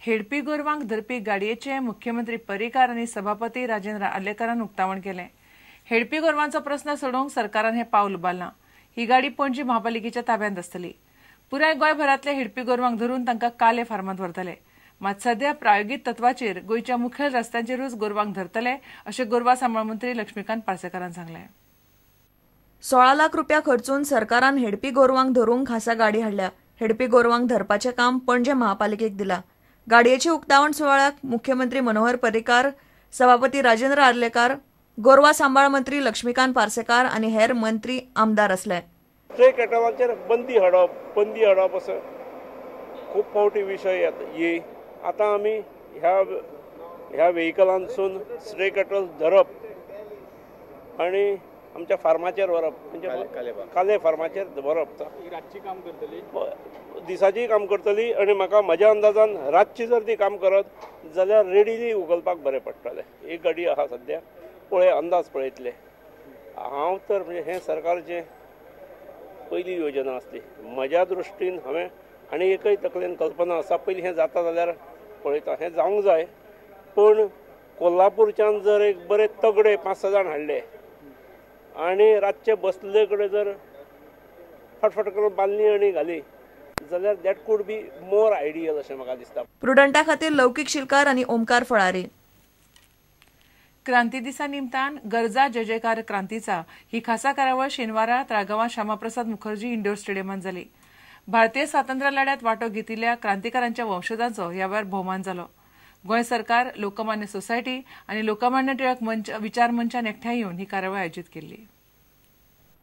हेडपी गोरवांक धरपी गाडयेचें मुख्यमंत्री पर्रीकार आनी सभापती राजेंद्र आर्लेकारान उक्तावण केलें. हेडपी गोरवांचो प्रस्न सोडोवंक सरकारान हें पावल उबारलां. ही गाडी पणजी महापालिकेच्या ताब्यांत आसतली. पुराय गोंयभरांतल्या हेडपी गोरवांक धरून तांकां काले फार्मांत व्हरतले. मात सध्या प्रायोगीक तत्वाचेर गोंयच्या मुखेल रस्त्यांचेरूच गोरवांक धरतले अशें गोरवां सांबाळ मंत्री लक्ष्मीकांत पार्सेकारान सांगलें. 16 लाख रुपया खर्चून सरकारान हेडपी गोरवांक धरूंक खासा गाडी हाडल्या. हेडपी गोरवांक धरपाचें काम पणजे महापालिकेक दिला. गाडयेचे उक्तावण सुवाळ्याक मुख्यमंत्री मनोहर पर्रीकार, सभापती राजेंद्र आर्लेकार, गोरवां सांबाळ मंत्री लक्ष्मीकांत पार्सेकार आनी हेर मंत्री आमदार आसले. स्ट्रे कॅटलांचेर बंदी हाडप असो खूब फावटी विशय ये. आतां आमी ह्या व्हेकलांतसून स्ट्रे कॅटल धरप आनी आमच्या फार्माचेर व्हरप, म्हणजे काले फार्माचेर व्हरप. रातची काम करतली, दिसाचीय काम करतली आनी म्हाका म्हज्या अंदाजान रातची जर ती काम करत जाल्यार रेडीली उखलपाक बरें पडटलें. एक गाडी आहा सद्या, पळय अंदाज पळयतले. हांव तर म्हणजे हें सरकारचें पयली योजना आसली म्हज्या दृश्टीन. हांवें आनी एकय तकलेन कल्पना आसा, पयलीं हें जाता जाल्यार पळयता, हें जावंक जाय. पूण कोल्हापूरच्यान जर एक बरे तगडे 5-6 जाण हाडले आनी रातचे बसले कडेन जर फटफट करून बांदली आनी घाली जाल्यार that could be more ideal अशें म्हाका दिसता. प्रुडंटा खातीर लौकीक शिलकार आनी ओमकार फळारी. क्रांती दिसा निमतान गरजा जय जयकार क्रांतीचा ही खासा कार्यावळ शेनवारा ताळगांवां श्यामाप्रसाद मुखर्जी इंडोर स्टेडियमांत जाली. भारतीय स्वातंत्र्य लढ्यात वांटो घेतिल्ल्या क्रांतिकारांच्या वंशजांचो ह्या वेळार भोवमान जालो. गोंय सरकार, लोकमान्य सोसायटी आनी लोकमान्य टिळक मंच विचार मंचान एकठांय येवन ही कार्यावळ आयोजीत केल्ली.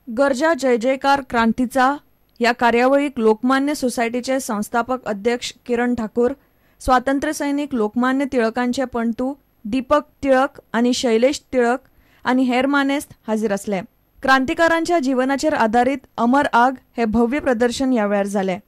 गरजा जय जयकार क्रांतीचा ह्या कार्यावळीक लोकमान्य सोसायटीचे संस्थापक अध्यक्ष किरण ठाकूर, स्वातंत्र्य सैनिक लोकमान्य टिळकांचे पणतू दीपक टिळक आनी शैलेश टिळक आनी हेर मानेस्त हाजीर आसले. क्रांतिकारांच्या जीवनाचेर आदारीत अमर आग हे भव्य प्रदर्शन ह्या वेळार जालें.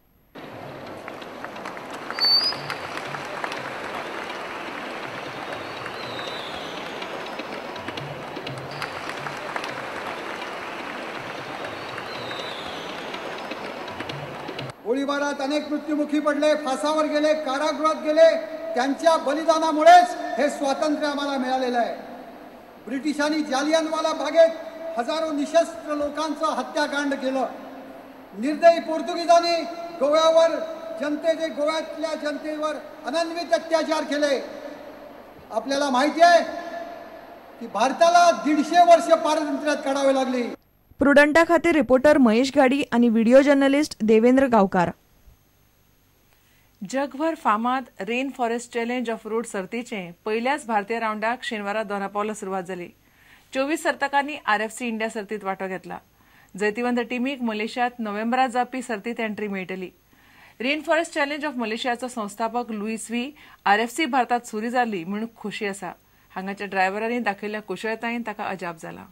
गोळीबारात अनेक मृत्युमुखी पडले, फासावर गेले, कारागृहात गेले. त्यांच्या बलिदानामुळेच हे स्वातंत्र्य आम्हाला मिळालेलं आहे. ब्रिटिशांनी जालियनवाला बागेत हजारो निशस्त्र लोकांचं हत्याकांड केलं. निर्दयी पोर्तुगीजांनी गोव्यावर जनतेचे गोव्यातल्या जनतेवर अनन्वित अत्याचार केले. आपल्याला माहिती आहे की भारताला 150 वर्ष पारतंत्र्यात काढावे लागली. प्रुडंटा खातीर रिपोर्टर महेश घाडी आणि व्हिडिओ जर्नलिस्ट देवेंद्र गावकार. जगभर फामाद rain forest challenge off road सर्तीचे पयल्याच भारतीय रावंडाक शेनवारा दोनापावला सुरवात जाली. 24 सर्तकांनी RFC India सर्तीत वांटो घेतला. जैतिवंत टिमीक मलेशियांत नोव्हेंबरात जावपी सर्तीत एंट्री मेळटली. रेन फॉरेस्ट चॅलेंज ऑफ मलेशियाचो संस्थापक लुईस व्ही RFC भारतात सुरू जाली म्हूण खोशी आसा. हांगाच्या ड्रायव्हरांनी दाखयल्ल्या कुशळतायेन ताका अजाप जाला.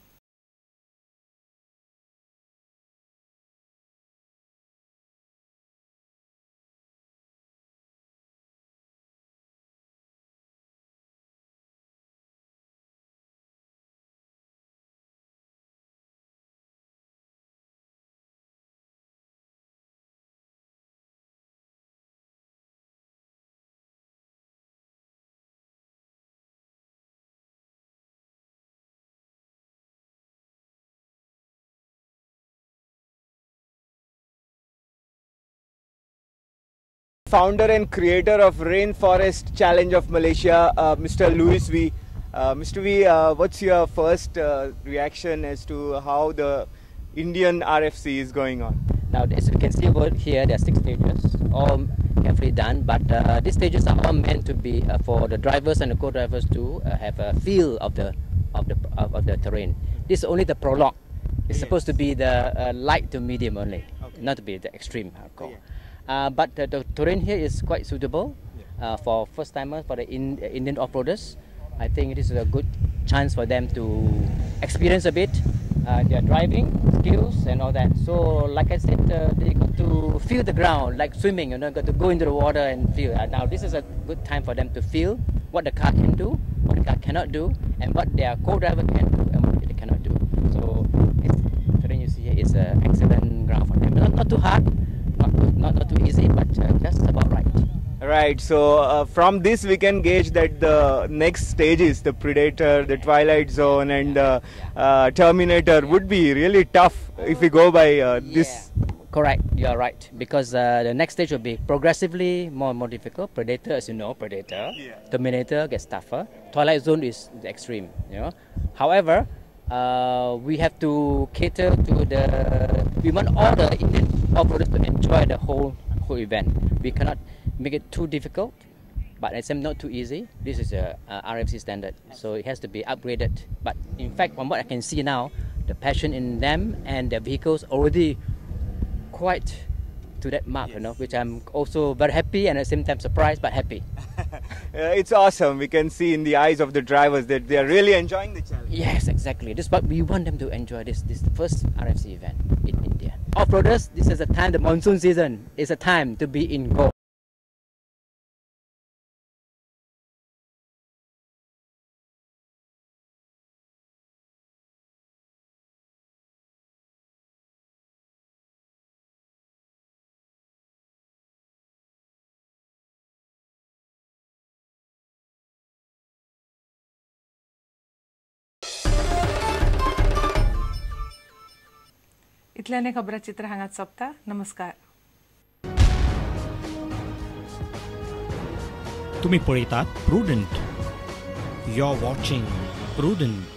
Founder and creator of Rainforest Challenge of Malaysia, Mr. Louis V. Mr. V, what's your first reaction as to how the Indian RFC is going on? Now, as you can see over here, there are 6 stages, all carefully done, but these stages are all meant to be for the drivers and the co-drivers to have a feel of the terrain. This is only the prologue. It's supposed to be the light to medium only, not to be the extreme hardcore. Yeah. But the terrain here is quite suitable for first-timers, for the Indian off-roaders. I think it is a good chance for them to experience a bit their driving skills and all that. So, like I said, they got to feel the ground, like swimming, you know, got to go into the water and feel. Now, this is a good time for them to feel what the car can do, what the car cannot do, and what their co-driver can do and what they cannot do. So, this terrain you see here is an excellent ground for them. Not too hard. Not too easy, but just about right. Right, so from this we can gauge that the next stages, the Predator, the Twilight Zone and the Terminator would be really tough if we go by this. Correct, you are right, because the next stage will be progressively more and more difficult. Predator, as you know, Predator, Terminator gets tougher. Twilight Zone is the extreme, you know. However, we have to cater to the, we want all the Indian off-roaders to enjoy the whole event. We cannot make it too difficult, but at the same not too easy. This is a RFC standard, so it has to be upgraded. But in fact, from what I can see now, the passion in them and their vehicles already quite to that mark, you know, which I'm also very happy and at the same time surprised, but happy. It's awesome. We can see in the eyes of the drivers that they are really enjoying the challenge. Yes, exactly. This is what we want them to enjoy, this first RFC event in India. Off-roaders, this is the time, the monsoon season is a time to be in Goa. इतल्याने खबराचित्र हांगाच सोंपता. नमस्कार. तुम्ही पळयतात Prudent. You are watching Prudent.